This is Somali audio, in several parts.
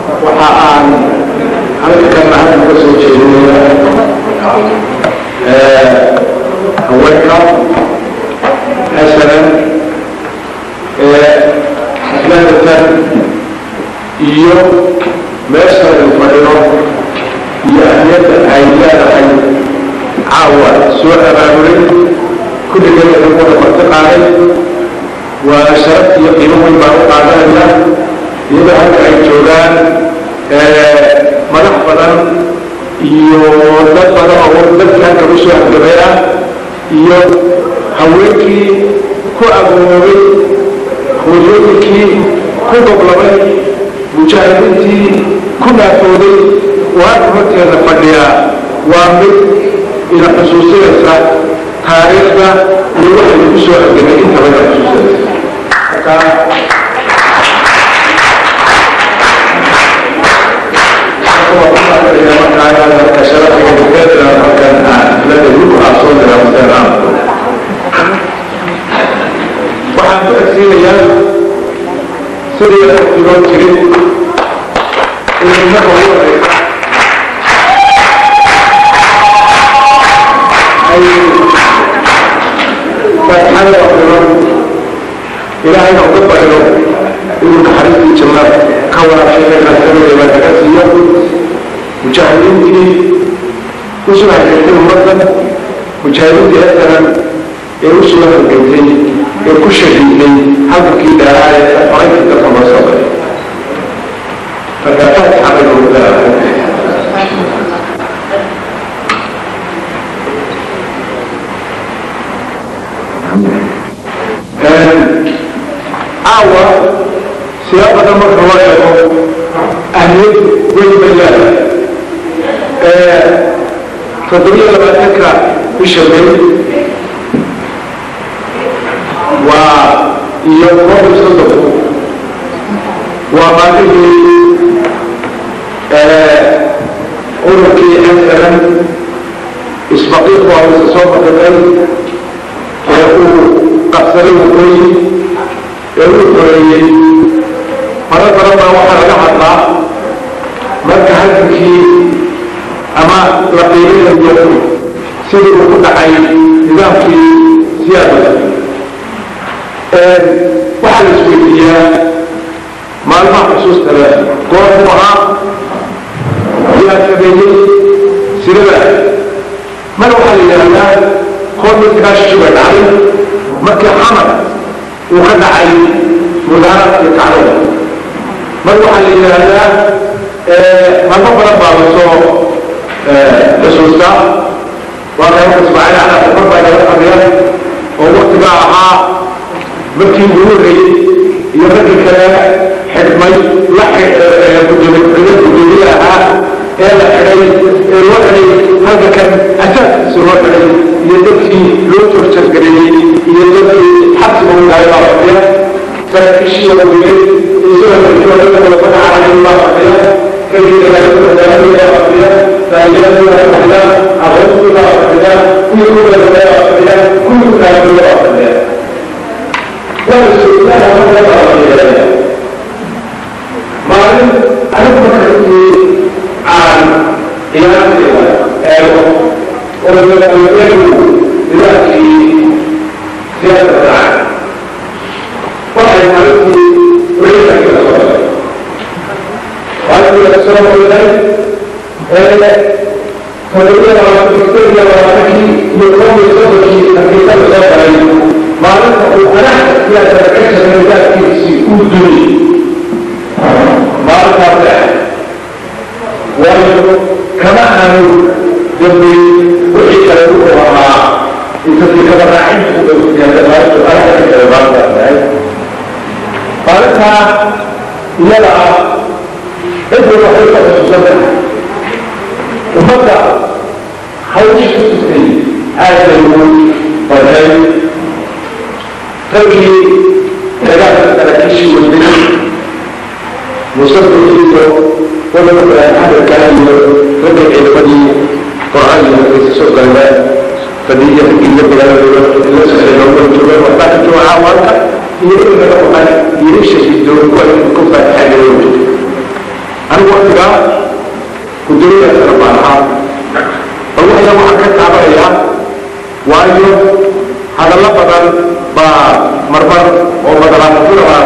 Waxa aan halkan mahad uga soo jeedinayaa haweenka SNM ee xafladatan iyo meesha aynu fadhino iyo ahmiyadda ay leedahay caawa soo abaabulay, kulligeed waxay ku wada marti qaaday. Waa sharaf iyo qiimo weyn baan u qaadanaya, iyadoo halka ay joogaan madax badan iyo dad badan oo dadkii halka usoo halgamay ah iyo haweenkii ku agoobay, hooyooyinkii ku goblamay, mujaahidiintii ku naafooday oo halka horteeda fadhiya. Waa mid ina xusuusinaysa taariikhda iyo waxaynu ku soo halgamay intaba ina xusuusinaysa. Marka waxaan ku egsiinayaa sidii loo jirin inay marka ugu horeysa ay faatixada aqrino, Ilaahayna uga barino inuu naxariistii jannada ka waraabshay qasamada naga siiyo mujaahidiintii usoo halgantay ummadda, mujaahidiintii SNM ee usoo halgantay ee ku shahiiday halgankii dheeraa ee xorayntii dalka loo soo galay. Marka faatixa baynu ugu darahay. Caawa siyaab badan marka loo eego ahmiyad weyn bay leedahay. 27-ka bisha May waa iyo 31-ku waa maalmihii ururkii SNM isbaqiiq waa isa soo maqiqay ee uu qabsaday waqooyi ee uu xoreeyey. Marar badan baa waxaa laga hadlaa marka halgankii ama la qiiminayo sidii uu ku dhacay nidaamkii siyaadada, waxaa la isweydiiyaa maalmaha xusuusta leh goormuu ahaa, yaa sameeyey, sidaba. Mar waxaa la yidhaahdaa 91-kii bay dhacday, markii Xamar uu ka dhacay mudaaraadkii kacdada. Mar waxaa la yidhaahdaa maalmo badan baa lasoo xusuustaa. Waa ka Ismaaciil Cali Afar baa inala fadhiya oo waktigaa ahaa markii ugu horreeyey iyo markii kale xidhmay la gudoomiye ku-xigeen gudoomiye ahaa ee la xidhay ee loo xidhay halka kan asaaskiisa loo xidhay iyo dadkii loo torjargareeyey iyo dadkii xabsiga u galay baa fadhiya, saraakiishii waaweyned iyo sidoo kale dadka carabay baa fadhiya, raggii dagaalada hogaaminaya baa fadhiya, taageeradii baa fadhiya, aqoontii baa fadhiya, kuwii ku galgalay baa fadhiya, kuwii ku taageeray baa fadhiya. Waa la suugaha marka baa la maalin anigu marka runtii aan qiyaasteeda eego oo madaxweynuhu nidaamkii siyaasada dhacay, waxay maalintii wixii la soo galay, maalintii la soo galay ee 27-kii iyo 31-kii hargeysa la soo galay, maalinta uu anaxda siyaasada ka jaray nidaamkiisii uu dumiyey maalintaas ahayd. Waayo kama aanu dambeyn, wixii kale wuxuu ahaa intasii kaba raacintu maalintu anaxda ka jaray maalintaas ahayd. Maalintaa iyada ah cid walba waxay ka xusuusan tahay ummadda hawshii ku jirtay aad bay ugu badnayd. Raggii dagaalka saraakiishii waday, Musafixiiyo wadanka Axmedka iyo ragga ciidamadii Qur'aan iyo markaysa soo galeen fadhiya, raggii la dagaalamay la socday looga joogaan waxbaa ka jooga caawa iyo in laga maqan iyo shahiido kuwa ku faatixada loo joogo. Anigu waktigaa gudoomiyaha sare baan ahaa. Bal waxyaa waxaan ka taabanayaa, waayo hadallo badan baa marmar oo madalaafurabaa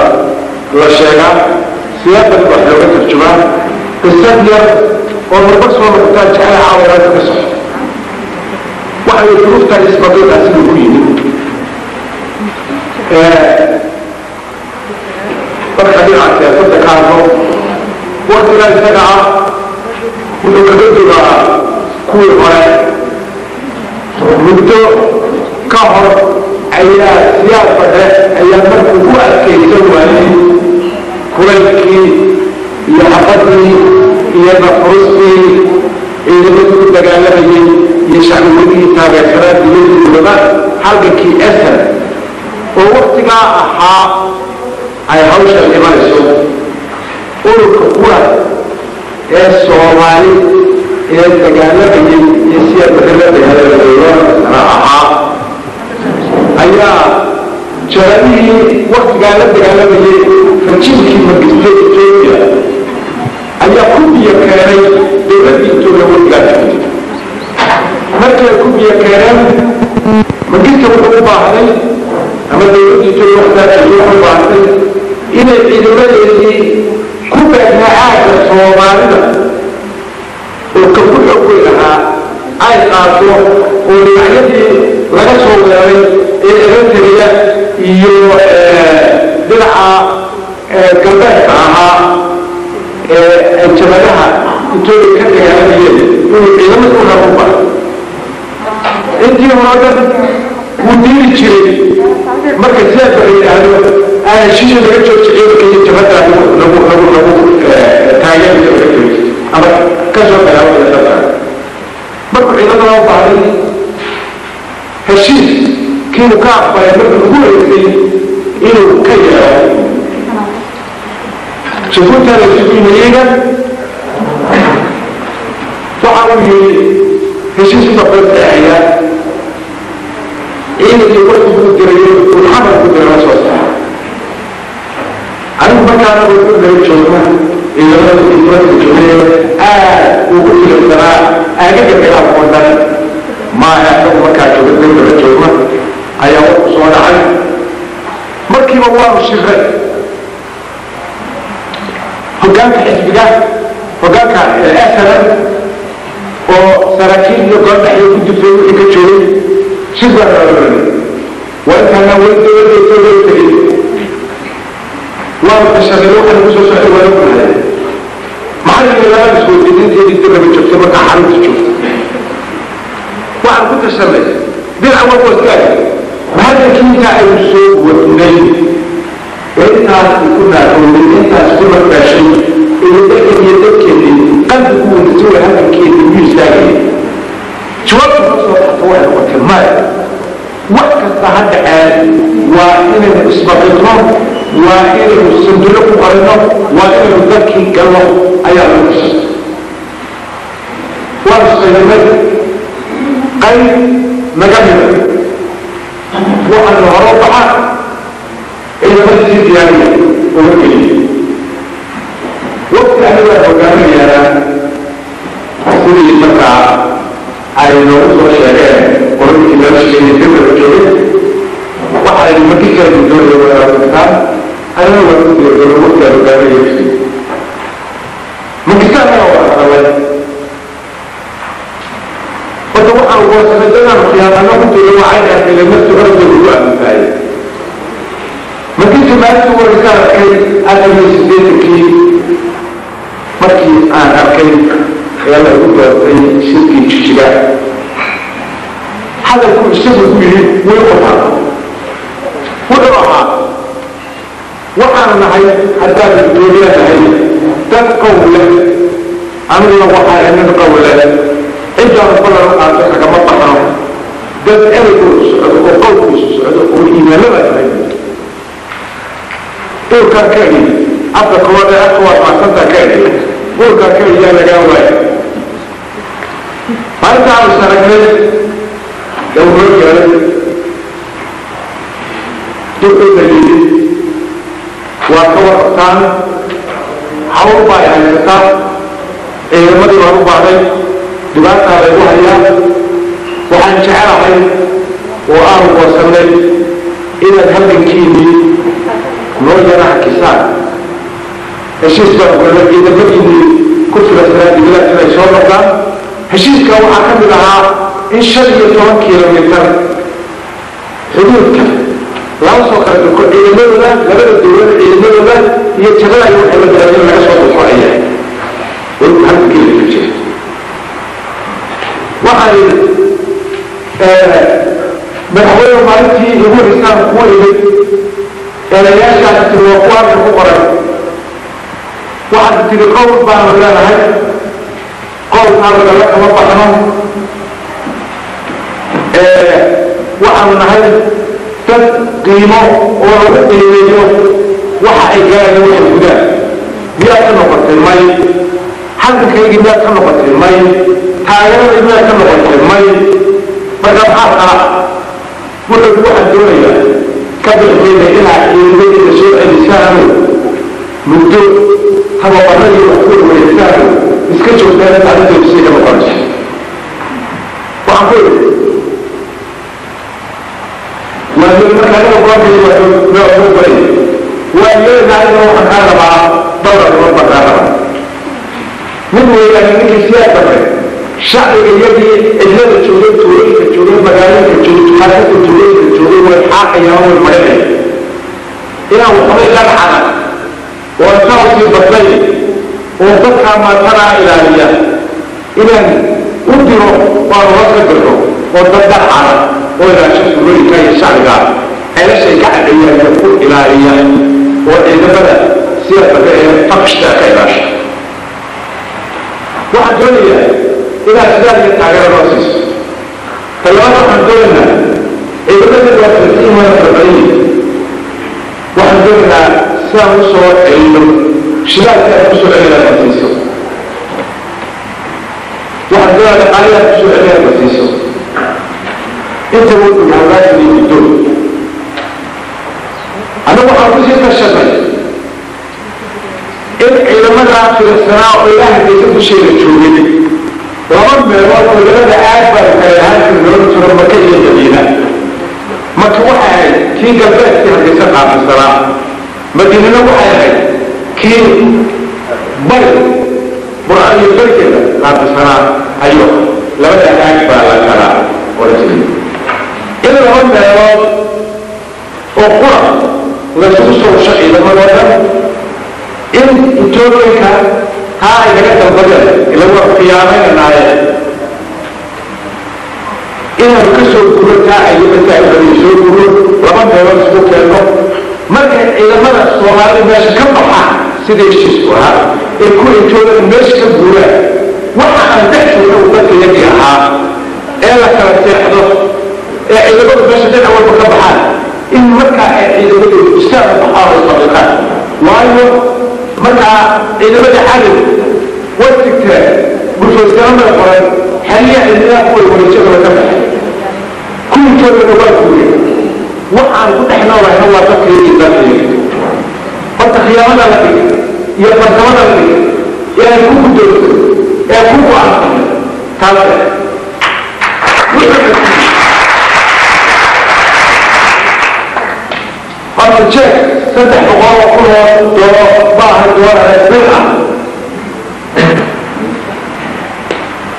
la sheegaa, siyaasad wax looga tarjumaa. Qisad yar oo marmar soo noqotaa jecel caawa inaad ka soxo. Waxay duruuftan isbadalkaa siduu ku yimid marka dhinaca siyaasadda ka hadlo, waktigaa isaga ah wuxuu kaga dugaa kuwii hore. Muddo ka hor ayaa Siyaad Badhe ayaa markuu ku adkaysan waayey kulaylkii iyo xabadii iyo nafurustii ciidamadii ku dagaalamayey iyo shacbiweynihii taageersanaa dibadiisulaba halgankii esar oo waktigaa ahaa ay hawshan imanayso, ururka kura ee Soomaali ee dagaalamayey iyo Siyaad Badhe la dagaalamayay ahaa ayaa jaranihii waktigaa la dagaalamayay rajiimkii Mangiste Etoobiya ayaa ku biyo keenay dowladdii Etoobiya waktigaa joogtay. Markii ay ku biyo keeneen, Mangiste wuxuu u baahday ama dowladda Etoobiya waktigaa joogtay wuxuu u baahtay inay ciidamadeedii ku beegnaa aagga Soomaalida oo ka ku xoog weyn ahaa ay qaato oo dhinacyadii laga soo weeraray ee Eritrea iyo dhinaca galbeedka ahaa ee ay jabadaha Etoobiya ka dagaalamayeen inuu ciidamada u rabo u baray. Intii hore o dhan wuu diiri jiray marka sidaas la yidhaahdo aan heshiisha laga jooji ciidanka iyo jabada lagu taageerayo laga jooji ama ka soo dagaalamaya dalka. Markuu ciidamada u baahday, heshiis kiinu ka aqbalay markii ugu horeysay inuu ka yeelo Jabuuti la isugu yimi iyaga, waxa uu yidhi heshiis baa kula saxeexaya, ciidankii waktiguu dirayo uu Xamar ku diray la soo saxa. Anigu markaana wuxuu naga joogna ciidamada difaaca joogay aad ugu jilicsanaa aagaga dagaalka oo dhan maaha. Anagu markaa jooga dawlada joogna ayaa warku soo dhacay. Markiiba waanu shiray hoggaanka xisbiga, hoggaanka SNM oo saraakiil iyo goordhaxyo ku jirtay wixii ka joogay. Shir baa nala waa intaana weli dowladda Etoobiya u tegey. Waanu tashanay waxa nagu soo socday, waa ognahay maxaa yeelay isweydiinteedii dib laga joogtay. Markaa xarunta joogta waxaan ku tashanay dhinaca walba iska mahadankii intaa aynu soo wadnay ee intaas ku naafoobay, intaas ku marbaashay iyo dalkan iyo dadkeedii qalbigu wadasay halgankeedii miyuu istaagaya? Jawaabta noo soo baxta waxay noqotay maya. Wax kasta ha dhaceen, waa inaynu isbaqidno, waa inaynu sandullo ku qarino, waa inaynu dalkii galno ayaa lagu tashay. Waanu isqaybinay, qayb naga mida waxaanu hore u baxaa ciidamada sii diyaariya oo wargeliya. Waqti anigaa hogaaminayaana sidii markaa ay noogu soo sheegeen qolooyinkii lala shaqeeyay dawlada joogay, waxa ay markii kala doonaya wadaagtaan anina waa ku diyaargarooy waqti aan hogaaminaya. Mangiste annaga waa hadalay horta, waxaan goosanay inaan khiyaanano ku jiro waxay dhahay nafti horta ugu aamintahay. Markiisi maalintii waraysa arkay 84-kii, markii aan arkay khiyaana igu doortay shirkii Jijiga, hadalku isagu ku yidhi way qotaa wuxuu ahaa: waxaanu nahay haddaan Etoobiya nahay dad qowl leh, aniguna waxaa nin qowl leh, ciddaanu ballan qaato kagama baxno, dad ereygoodu socdo oo qowlkiisu socdo oo iimaanada tahay. Uurkaan ka edhi afka koowaad ee afka waad maasantaa ka edhi, uurkaan ka edhiyaa lagaa waaya. Maalinta aanu is aragnay ee uu noo yeelay wuxuuna yidhi: waa ka warqabtaan Hawl baa ay haysataa, ciidamadii baan u baahday, dhibaataa laygu hayaa. Waxaan jecelahay oo aanu goosanay inaad halgankiinii noo yara hakisaan. Heshiis baan galnay ciidamadiinii ku filansanaa dibadaas inay soo noqdaan. Heshiiska waxaa ka mid ahaa in 15 kilomitar xuduudka laba soo kala durko ciidamadooda, labada dowlad ciidamadooda iyo jabada iyo waxay la galeen in laga soo durko ayaa weli halgankii la jira. Waxaan yidhi, madaxweyne, maalintii igu risaan kuu imid, eedayaashaasi tiri waa kuwa halka ku qoran. Waxaad tiri qowl baanu leenahay, qowlkaa lagala kama baxno, waxaanu nahay dad qiimo oo lagu qiimeeyo waxa ay gaarayaan, waxay gudaan. Miyaad ka noqotay? May. Halgankaygii miyaad ka noqotay? May. Taageeradii miyaad ka noqotay? May. Marka maxaa qala? Wuxuu waxaan doonayaa ka bixiyeyna inaad ciidamadiina soo celisaano, muddo tababaradii wax ku wareegsaano, iska joogtaan inta arrinteedu sii ka noqonayso. Waxaan ku idhi waa marka aniga goorkay waa soo golay, waa yeelna aniga waxaan kaa rabaa dhowr arrimood baan kaa rabaa. Mid weeyaan, ninkii siyaad dambe shacbiga iyagii cidlada joogay, tuulooyinka joogay, magaalooyinka joogay, xaafadda tuulooyinka joogay, way xaaqayaan, way marinaya inaan waxbay la dhacana oo intaa usii badnay oo dadkaa maatanaa ilaaliya inaan u diro, waanu hoos ka dirno oo dad dhacana oo ilaasha tuulooyinka iyo shacbiga ceelashay ka cabeeyaan iyo ku ilaaliya oo ciidamada sida dambe ee faqshta ka ilaasha. Waxaan doonayaa inaad sidaad iyo taageero noo siiso. Talabaad, waxaan doonaynaa ciidamada waa filistiin waana farabadanyihin. Waxaan doonaynaa sidaan usoo celino shidaalka aan kusoo celinaa ma siiso. Waxaan doonayaa dhaqaalihi aan kusoo celinaa ma siiso. Inta wuxuu hawlaasini muddo annagu waxaan kusii tashanay in ciidamada filistinaa oo ilaa Hargeysa dusheeda joogay laba meelood oo labada aad baa kale ahaan jiri loola jiro, Maka iyo Madiina. Maka waxay ahayd kii galbeedkii Hargeysa qaabilsanaa, Madiinana waxay ahayd kii bari Burco iyo barigeeda qaabilsanaa. Ayo labada aag baa la kala oran jiray. In laba meelood oo qura laysugu soo usho ciidamadoo dhan, in Etoobiyanka taa ay naga dalbadeen ila waa khiyaamaynanaaye inaanu ka soo guro, taa ay badiyo soo guro, laba meelood isku keenno. Markay ciidamada Soomaalida meesha ka baxaan sida heshiisku ahaa ee kuwa Etoobiya meesha ka guuraan, waxa aan dhex joogno uu dadka yagii ahaa ee la kala seexdo ee ciidamadu meesha dhinac walba ka baxaan, in markaa ay ciidamadoodu istaan u baxaan oo isbaqiqaan. Waayo markaa ciidamada cadow way sigteen, bulshooysanamada qoran xaliya ciidamada kuway wareejadooda ka baxay, kuwii joogana waa guureen. Waxaan ku dhex noolahayna waa dadkayagii dalkayagi. Horta khiyaamada la dhigay iyo farsamada la dhigay ee ay ku guddoonsan ee ku go-aansanay taas wuxuu horta jeeg 300,000 oo doolar maaha, doolar bil ah.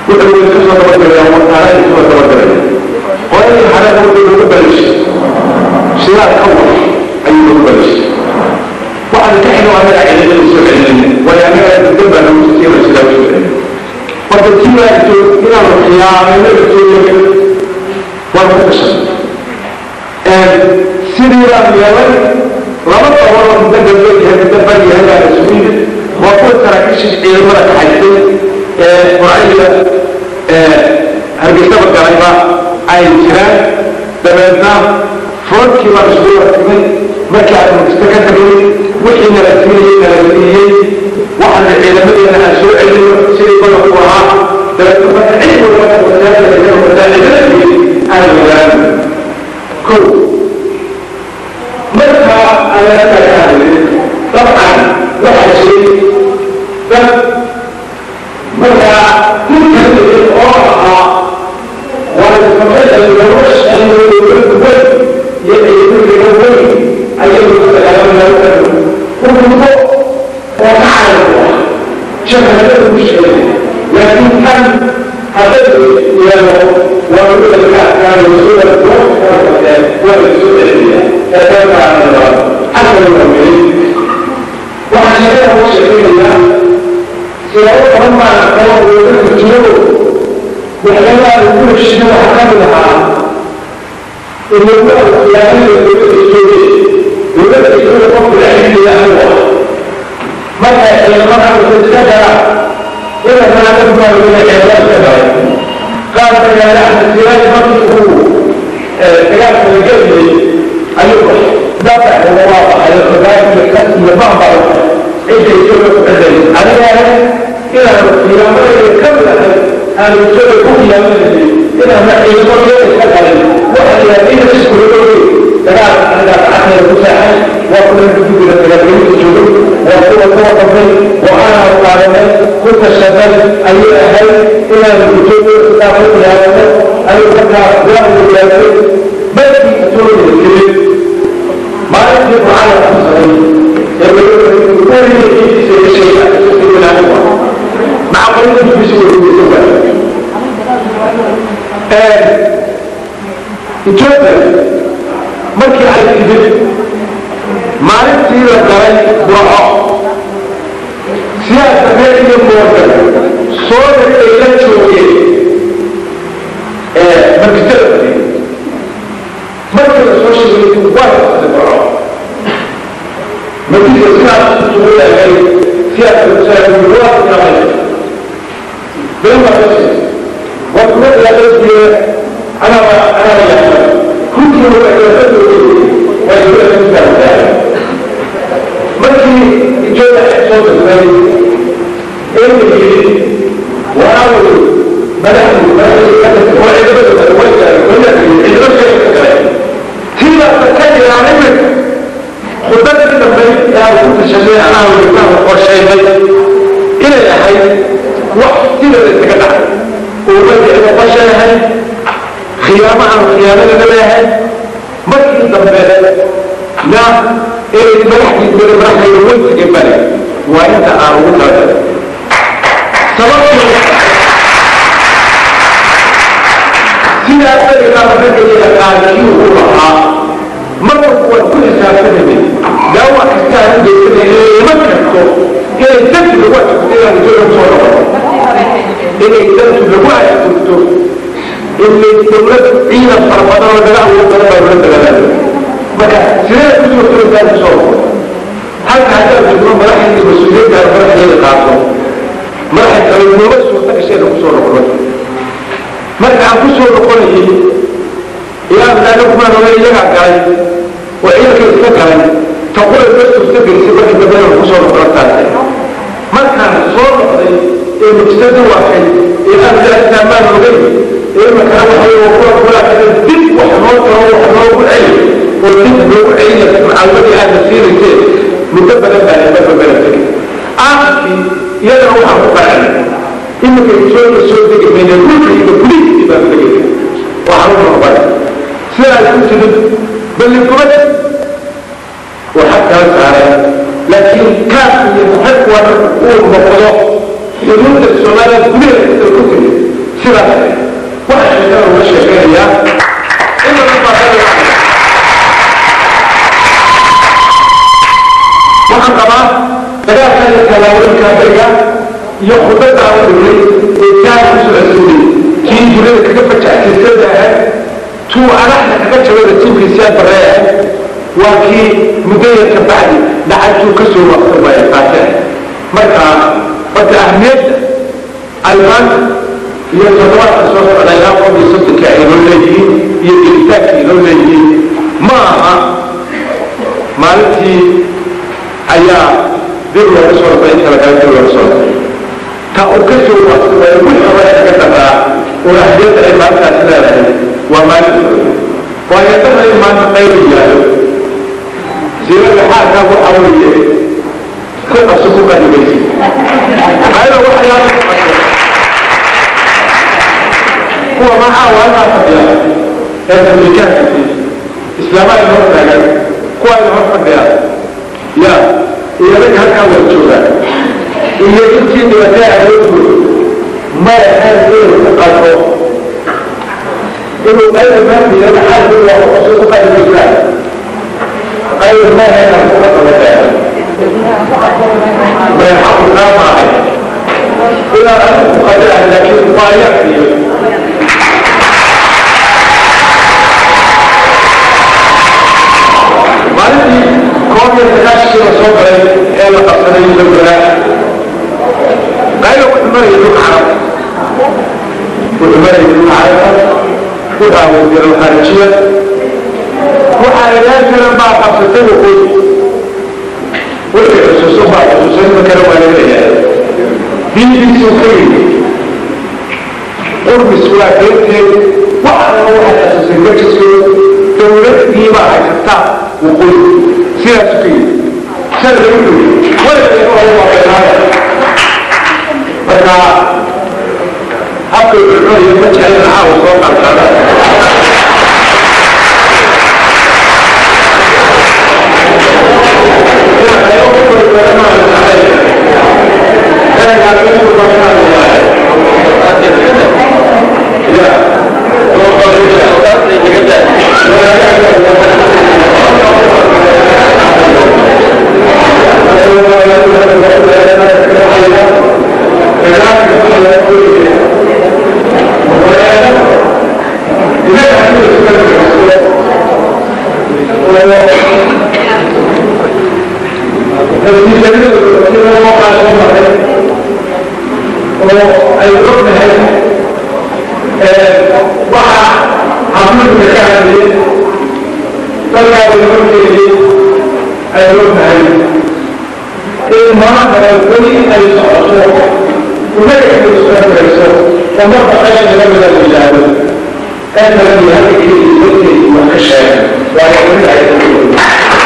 Wuxuu weli kasoo dabagalaya wasaaradii kasoo dabagalaya qoladii harena. Wuxuu nagu balishay shidaal ka war ayuu nagu balishay. Waxaan ka xino annaga ciidamada soo celinayna, waayo annaga dandan baa nagu siiyay shidaal soo celin. Horta tiibaa inaanu khiyaamayno Etoobiya waan ku gashan. Sidii baan yeelay, laba dabooloo midna galbeed yahay midna bari yahay baa isugu yimid. Waa kuwa saraakiishii ciidamada ka haystay ee Qurciya Hargeysaba galayba ay jiraan. Dabeedna frontkii baan isugu wartimay markii aan Muqdisho ka tagnay, wixii nala siiyey nala siiyey. Waxaana ciidamadeena aan soo celino sidii ballanku ahaa. Dabeedna marka cid walba wasaarada aan ogaano kow markaa aan ka hadlin. Dabcan waxaa jiray Caalamku shaqalada ugu sheegay, laakiin kan hadday yeelo waa lagu dalkaakaanaysuga waa la soo celiya eeeekaanaa xagga wameeyey. Waxaan sheekada uga sheekaynayaa siyaabo badan baan arkay oo dadka joogo waxyaabaha ugu heshiiyo. Waxaa ka mid ahaa inagu khiyaanada dowladda Etoobiya. Dowladda Etoobiya qofku la xidhiidhaya anigu ah markay ciidamada iska galaan inankana dad baa wada ciidamada iska galay qaar magaala. Axmed Siraaj markii uu dagaalka la gelayay ayuu baxay, dabaxuga waa baxay xogaankiyo kas iyo bambaa cidda Etoobiya ku xidhay. Aniga inaanu khiyaamadayda ka mid ahay aanu Etoobiya ku khiyaamanayay inaana ciidamo meel iska galin waxa la yidhaha ina iskuulooge dagaalka anigaa gacanteeda ku seexay. Waa kuwa guddiga dagaalgelinta joogay, waa kuwa soo qabtay go-aanaanu qaadanay ku tashanay ayay ahayd inaanu Etoobiya sidaa ku khiyaamanay. Anigu markaa waa wadaagay markii Etoobiya timid maalintii Qur'aan la qabsaday ee maca qolada BBC weydiisan waay. Etoobiya markii ay timid maalintii la galay Burco, siyaasa reer iyo Morgan soo ay la joogeen markisada fadhiyay. Markii la soo sheegay waa qabsaday Burco, markii sidaas isugu eegay siyaasa waa khiyaamay been baa ka sheegay waa kuma khiyaamay anaba anaba yahay runtii waa waa. Markii Etoobiya ay soo degtay ee la yidhi waraaway madaxdu madaxdii oo ciidamada way ciidamo sheega ka galay tiibaasa ka jiraan iminka khudbadii dambe ee aan ku tashanay anaa weytaan qorshaynay inay ahayd wax sideeda isaga dhacay oo magacida qorshayahay khiyaamo aan khiyaanadana leeyahay. Markii dambe na inay madaxdii madaxdayda way tageen bale waa inta aan ugu talagalay sababtu sidaa berigaa raggayaga qaarkii uu lahaa mar walba waan ku xisaabtamaynay daawac kasta aan u geysanay inay iman karto inay dantu lagu adkurto inaan Etoobiya kusoo noqono, inay dantu lagu adkurto inay dowlad ciidan fara badan oo naga awood badan baa nala dagaalamay. Marka sidee ku suurtoobaa kusoo noqono halka haddaan joogno madaxdii mas-uuliyadda madaxdeeda qaato madaxa kale nooma suurta gashay inaan kusoo noqono. Marka aan kusoo noqonayay ilaa midaaga kumaan oga iyagaa galay oo ciidanka iska galay taqura ma suurta gelisay. Markii dambe inaan kusoo noqono taase markaan soo noqday ee mujtadi waakay ee aan intaa maan ogeyn ee imakana waxay kuwa kulaakada dib wax noo taro wax noogu celi oo dib noogu celiya macluumadii aadna siinayseen muddo badan baa marba bala tegay. Aakhirkii iyadana waxaan ku qanacnay iminka Etoobiya soo degi mayna, dhulka iyo gudihiisii baan degayna waxaan u noqon sidaa ay ku timid balligubad waxaa kala saaray, laakiin kaas iyo xagwana uu noqdo xuduudda Soomaaliya gudaheeda ku timid sidaas. Waxa sheekada uga sheekaynayaa in badan baa ka waxaan qabaa dagaalka iyo tallaabooyinka beriga iyo khudbadda aan u dhignay ee taa ku socodsiinay kii dunida kaga fajacsiisada ahayd tuu adaxda kaga jabay rasiibkii Siyaad Barre ahayd waa kii muddo yar ka bacdi dhacaytuu ka soo waqsan waaya taasi. Marka horta ahmiyadda ay maanta iyo toddobaadka soo socda ilaa 31-ka ay noo leeyihiin iyo gelitaanka ay noo leeyihiin ma aha maalintii ayaa dib looga soo noqday inta lagala dib looga soo noqday ta uu ka soo waqsan waayo wixii hore kaga daraa oo ahmiyadda ay maalintaasi leedahay waa maalin waayo dada in maanta qayb yidhaahdo siirada xaalkaa waxaa weeye ku qabso ku qadimaysi ayada waxyaaba ku qabso kuwa maxaa waa halkaa fadhiya ee afrikaanka islaamaha ina hor taagan kuwa ina hor fadhiya ya iyo ragga halkaa wada joogaan Iyo intii dhibatay awoodgood may ahayn inuu ku qalbo inuu qayba maanta yirahdo xaalku waa ku ku qaybaysaa qayba ma ahayn ku qalbatay may xaqu kaa maahay ilaa adigu ku qadaah, laakiin waa yafiyo. Maalintii 91-kii la soo galay ee la qabsaday Berbera, qayba wuxuu marayay dhulka Carabta, wuxuu marayay dhulka Carabta, wuxuu wasiir alkhaarijiya. Waxaa reer baa qabsatay waqooyi, wixii xusuusan baa xusuusan, imankana waa laga leeyahay. BBC ka yidhi qurmis waa beenteed, wax alla waxay xasuusay ma jirto, dowladii baa haysataa waqooyi, sidaasu ka yidhi sharci wuxuu yidhi weligeed waa beenaaya. Marka habkay cucunayo ma jeclin caawa soo qalqada. Oo ay ognahay waxa xafiidka ka hadlayay dalkaa horkeedii, ay ognahay in maanta weli ay socoto unaga soo oo marka qayb laga mida la yidhaahdo ee kala yahay horteedii wax ka sheegay waayo weli ay.